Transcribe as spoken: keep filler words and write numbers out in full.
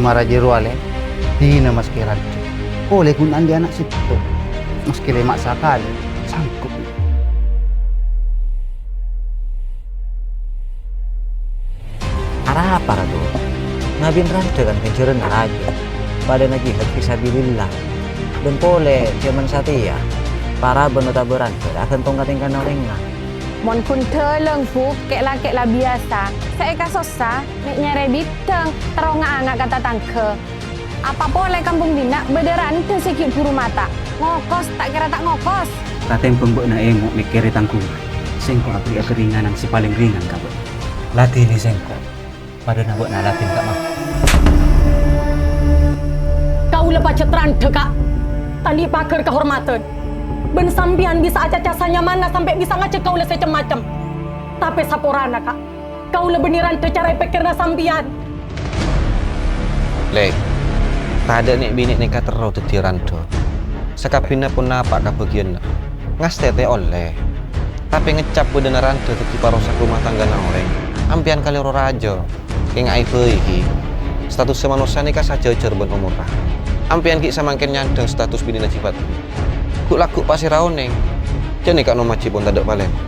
Mara jârowa, Lè', dinah maskè rajâ. Polè ghun andi' ana' sèttong. Maskè lèma' sakalè, sanggup. Arapa, Ratu? Ngabin randhâ kan ghânjhârânna rajâ, padâna jihad fisabilillah. Bân polè jhâman satèya, parabân otabâ randhâ ta' aghântong ka tèngkana orèngnga. Mon ghun dhâlâng, Bu, kè'-lakè' la biyasa. Sè èkasossa, mè' nyarè bidâng, terro nga'-anga' ka tatangghâ. Apa polè kampong dinna' bâdâ randhâ sè ghi' buru mata? Ngokos, ta' kèra ta' ngokos. Katèmbhâng bâ'na èmo' mèkkèrè tangghungan, sèngko' aberri'a karinganan sè palèng ringan ka bâ'na. Ladhinè sèngko', padâna bâ'na ladhin ka' ma. Kaulâ pajhât randhâ, Ka'. Ta' andi' paghâr kahormadhân. Bân sampèyan bisa acaca sanyamanna sampè' bisa ngajhâk kaulâ sè cem-macem. Tapè saporana, Ka'. Kaulâ bânnè randhâ cara èpèkkèrra sampèyan. Lè', tadâ' nè'-binè' nèka terro dhâddhiyâ randhâ. Sakabbhiyânna pon napa' kabâgiyânna. Ngastètè ollè. Tapè ngeccap bâdâna randhâ dhâddhi parosak rumah tanggana orèng. Ampèyan kalèro rajâ. Kèngaè bhâi, ghi. Statussa manossa nèka sajhâjhâr bân omorra. Ampèyan ghi' samangkèn nyandhâng status binèna Ji Patmi. Ghu'-lagghu' pasèra onèng. Jhâ' nèka nom ajhi pon tadâ' palèma.